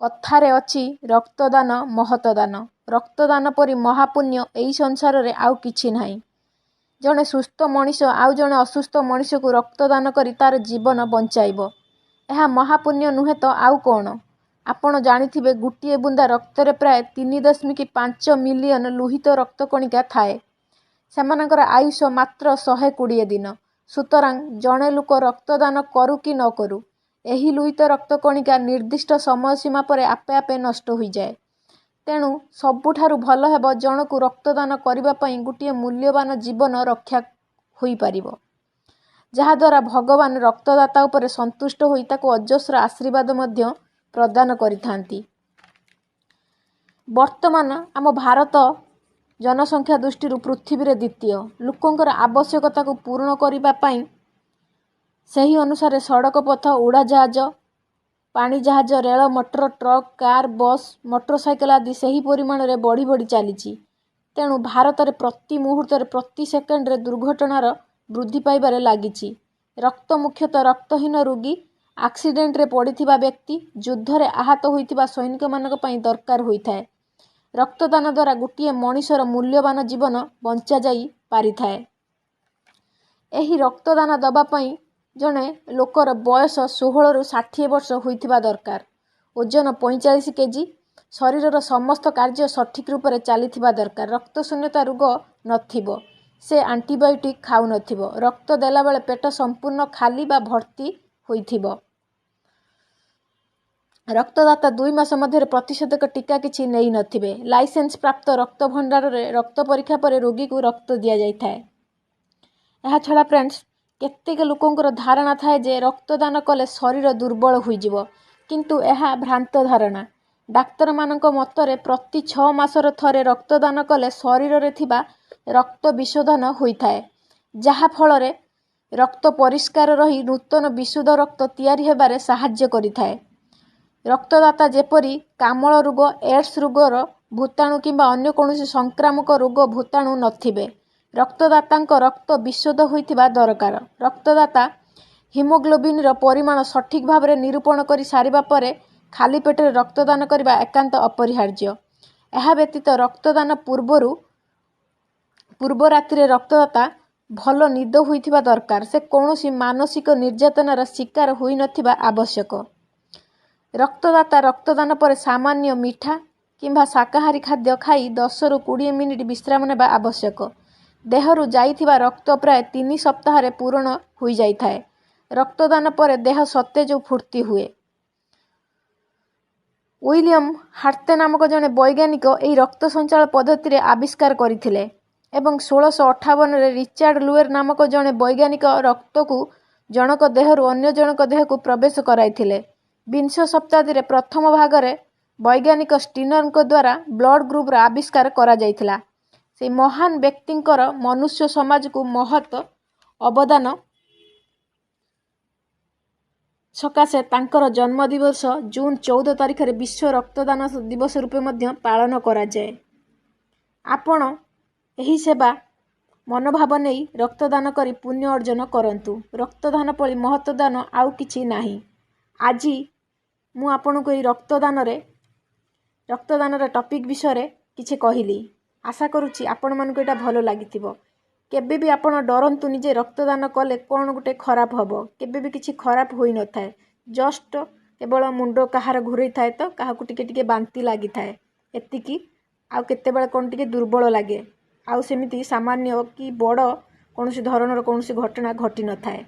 କଥାରେ ଅଛି, ରକ୍ତଦାନ ମହତ ଦାନ। ରକ୍ତଦାନ ପରି ମହାପୁଣ୍ୟ ଏହି ସଂସାରରେ ଆଉ କିଛି ନାହିଁ। ଜଣେ ସୁସ୍ଥ ମଣିଷ ଆଉ ଜଣେ ଅସୁସ୍ଥ ମଣିଷକୁ ରକ୍ତଦାନ କରି ତା'ର ଜୀବନ ବଞ୍ଚାଇବ, ଏହା ମହାପୁଣ୍ୟ ନୁହେଁ ତ ଆଉ କ'ଣ? ଆପଣ ଜାଣିଥିବେ, ଗୋଟିଏ ବୁନ୍ଦା ରକ୍ତରେ ପ୍ରାୟ 3.5 ମିଲିୟନ ଲୋହିତ ରକ୍ତକଣିକା ଥାଏ। ସେମାନଙ୍କର ଆୟୁଷ ମାତ୍ର 120 ଦିନ। ସୁତରାଂ ଜଣେ ଲୋକ ରକ୍ତଦାନ କରୁ କି ନ କରୁ, ଏହି ଲୋହିତ ରକ୍ତକଣିକା ନିର୍ଦ୍ଦିଷ୍ଟ ସମୟସୀମା ପରେ ଆପେ ଆପେ ନଷ୍ଟ ହୋଇଯାଏ। ତେଣୁ ସବୁଠାରୁ ଭଲ ହେବ ଜଣକୁ ରକ୍ତଦାନ କରିବା ପାଇଁ ଗୋଟିଏ ମୂଲ୍ୟବାନ ଜୀବନ ରକ୍ଷା ହୋଇପାରିବ, ଯାହାଦ୍ୱାରା ଭଗବାନ ରକ୍ତଦାତା ଉପରେ ସନ୍ତୁଷ୍ଟ ହୋଇ ତାକୁ ଅଜସ୍ର ଆଶୀର୍ବାଦ ମଧ୍ୟ ପ୍ରଦାନ କରିଥାନ୍ତି। ବର୍ତ୍ତମାନ ଆମ ଭାରତ ଜନସଂଖ୍ୟା ଦୃଷ୍ଟିରୁ ପୃଥିବୀରେ ଦ୍ୱିତୀୟ। ଲୋକଙ୍କର ଆବଶ୍ୟକତାକୁ ପୂରଣ କରିବା ପାଇଁ ସେହି ଅନୁସାରେ ସଡ଼କ ପଥ, ଉଡ଼ାଜାହାଜ, ପାଣିଜାହାଜ, ରେଳ, ମଟର, ଟ୍ରକ୍, କାର୍, ବସ୍, ମୋଟରସାଇକେଲ ଆଦି ସେହି ପରିମାଣରେ ବଢ଼ି ବଢ଼ି ଚାଲିଛି। ତେଣୁ ଭାରତରେ ପ୍ରତି ମୁହୂର୍ତ୍ତରେ, ପ୍ରତି ସେକେଣ୍ଡରେ ଦୁର୍ଘଟଣାର ବୃଦ୍ଧି ପାଇବାରେ ଲାଗିଛି। ରକ୍ତ ମୁଖ୍ୟତଃ ରକ୍ତହୀନ ରୋଗୀ, ଆକ୍ସିଡେଣ୍ଟରେ ପଡ଼ିଥିବା ବ୍ୟକ୍ତି, ଯୁଦ୍ଧରେ ଆହତ ହୋଇଥିବା ସୈନିକମାନଙ୍କ ପାଇଁ ଦରକାର ହୋଇଥାଏ। ରକ୍ତଦାନ ଦ୍ୱାରା ଗୋଟିଏ ମଣିଷର ମୂଲ୍ୟବାନ ଜୀବନ ବଞ୍ଚାଯାଇ ପାରିଥାଏ। ଏହି ରକ୍ତଦାନ ଦେବା ପାଇଁ ଜଣେ ଲୋକର ବୟସ 16ରୁ 60 ବର୍ଷ ହୋଇଥିବା ଦରକାର, ଓଜନ 45 କେଜି, ଶରୀରର ସମସ୍ତ କାର୍ଯ୍ୟ ସଠିକ୍ ରୂପରେ ଚାଲିଥିବା ଦରକାର, ରକ୍ତଶୂନ୍ୟତା ରୋଗ ନଥିବ, ସେ ଆଣ୍ଟିବାୟୋଟିକ୍ ଖାଉନଥିବ, ରକ୍ତ ଦେଲାବେଳେ ପେଟ ସମ୍ପୂର୍ଣ୍ଣ ଖାଲି ବା ଭର୍ତ୍ତି ହୋଇଥିବ। ରକ୍ତଦାତା 2 ମାସ ମଧ୍ୟରେ ପ୍ରତିଷେଧକ ଟୀକା କିଛି ନେଇନଥିବେ। ଲାଇସେନ୍ସ ପ୍ରାପ୍ତ ରକ୍ତ ଭଣ୍ଡାରରେ ରକ୍ତ ପରୀକ୍ଷା ପରେ ରୋଗୀକୁ ରକ୍ତ ଦିଆଯାଇଥାଏ। ଏହାଛଡ଼ା ଫ୍ରେଣ୍ଡସ୍, କେତେକ ଲୋକଙ୍କର ଧାରଣା ଥାଏ ଯେ ରକ୍ତଦାନ କଲେ ଶରୀର ଦୁର୍ବଳ ହୋଇଯିବ, କିନ୍ତୁ ଏହା ଭ୍ରାନ୍ତ ଧାରଣା। ଡାକ୍ତରମାନଙ୍କ ମତରେ ପ୍ରତି 6 ମାସର ଥରେ ରକ୍ତଦାନ କଲେ ଶରୀରରେ ଥିବା ରକ୍ତ ବିଶୋଧନ ହୋଇଥାଏ, ଯାହାଫଳରେ ରକ୍ତ ପରିଷ୍କାର ରହି ନୂତନ ବିଶୁଦ୍ଧ ରକ୍ତ ତିଆରି ହେବାରେ ସାହାଯ୍ୟ କରିଥାଏ। ରକ୍ତଦାତା ଯେପରି କାମଳ ରୋଗ, ଏଡ୍ସ ରୋଗର ଭୂତାଣୁ କିମ୍ବା ଅନ୍ୟ କୌଣସି ସଂକ୍ରାମକ ରୋଗ ଭୂତାଣୁ ନଥିବେ। ରକ୍ତଦାତାଙ୍କ ରକ୍ତ ବିଶୁଦ୍ଧ ହୋଇଥିବା ଦରକାର। ରକ୍ତଦାତା ହିମୋଗ୍ଲୋବିନ୍ର ପରିମାଣ ସଠିକ୍ ଭାବରେ ନିରୂପଣ କରି ସାରିବା ପରେ ଖାଲି ପେଟରେ ରକ୍ତଦାନ କରିବା ଏକାନ୍ତ ଅପରିହାର୍ଯ୍ୟ। ଏହା ବ୍ୟତୀତ ରକ୍ତଦାନ ପୂର୍ବରୁ ପୂର୍ବ ରାତିରେ ରକ୍ତଦାତା ଭଲ ନିଦ ହୋଇଥିବା ଦରକାର। ସେ କୌଣସି ମାନସିକ ନିର୍ଯାତନାର ଶିକାର ହୋଇନଥିବା ଆବଶ୍ୟକ। ରକ୍ତଦାତା ରକ୍ତଦାନ ପରେ ସାମାନ୍ୟ ମିଠା କିମ୍ବା ଶାକାହାରୀ ଖାଦ୍ୟ ଖାଇ 10ରୁ 20 ମିନିଟ୍ ବିଶ୍ରାମ ନେବା ଆବଶ୍ୟକ। ଦେହରୁ ଯାଇଥିବା ରକ୍ତ ପ୍ରାୟ 3 ସପ୍ତାହରେ ପୂରଣ ହୋଇଯାଇଥାଏ। ରକ୍ତଦାନ ପରେ ଦେହ ସତେଜ ଓ ଫୁର୍ତ୍ତି ହୁଏ। ୱିଲିୟମ ହାର୍ଟେ ନାମକ ଜଣେ ବୈଜ୍ଞାନିକ ଏହି ରକ୍ତ ସଞ୍ଚାଳନ ପଦ୍ଧତିରେ ଆବିଷ୍କାର କରିଥିଲେ ଏବଂ 1658ରେ ରିଚାର୍ଡ ଲୁଏର ନାମକ ଜଣେ ବୈଜ୍ଞାନିକ ରକ୍ତକୁ ଜଣକ ଦେହରୁ ଅନ୍ୟ ଜଣକ ଦେହକୁ ପ୍ରବେଶ କରାଇଥିଲେ। ବିଂଶ ଶତାବ୍ଦୀରେ ପ୍ରଥମ ଭାଗରେ ବୈଜ୍ଞାନିକ ଷ୍ଟିନରଙ୍କ ଦ୍ୱାରା ବ୍ଲଡ ଗ୍ରୁପର ଆବିଷ୍କାର କରାଯାଇଥିଲା। ସେଇ ମହାନ ବ୍ୟକ୍ତିଙ୍କର ମନୁଷ୍ୟ ସମାଜକୁ ମହତ ଅବଦାନ ସକାଶେ ତାଙ୍କର ଜନ୍ମଦିବସ ଜୁନ୍ 14 ତାରିଖରେ ବିଶ୍ୱ ରକ୍ତଦାନ ଦିବସ ରୂପେ ମଧ୍ୟ ପାଳନ କରାଯାଏ। ଆପଣ ଏହି ସେବା ମନୋଭାବ ନେଇ ରକ୍ତଦାନ କରି ପୁଣ୍ୟ ଅର୍ଜନ କରନ୍ତୁ। ରକ୍ତଦାନ ଭଳି ମହତ ଦାନ ଆଉ କିଛି ନାହିଁ। ଆଜି ମୁଁ ଆପଣଙ୍କୁ ଏହି ରକ୍ତଦାନର ଟପିକ୍ ବିଷୟରେ କିଛି କହିଲି। ଆଶା କରୁଛି ଆପଣମାନଙ୍କୁ ଏଇଟା ଭଲ ଲାଗିଥିବ। କେବେ ବି ଆପଣ ଡରନ୍ତୁନି ଯେ ରକ୍ତଦାନ କଲେ କ'ଣ ଗୋଟେ ଖରାପ ହେବ। କେବେ ବି କିଛି ଖରାପ ହୋଇନଥାଏ। ଜଷ୍ଟ କେବଳ ମୁଣ୍ଡ କାହାର ଘୁରେଇଥାଏ ତ କାହାକୁ ଟିକେ ଟିକେ ବାନ୍ତି ଲାଗିଥାଏ, ଏତିକି। ଆଉ କେତେବେଳେ କ'ଣ ଟିକେ ଦୁର୍ବଳ ଲାଗେ। ଆଉ ସେମିତି ସାମାନ୍ୟ କି ବଡ଼ କୌଣସି ଧରଣର କୌଣସି ଘଟଣା ଘଟିନଥାଏ।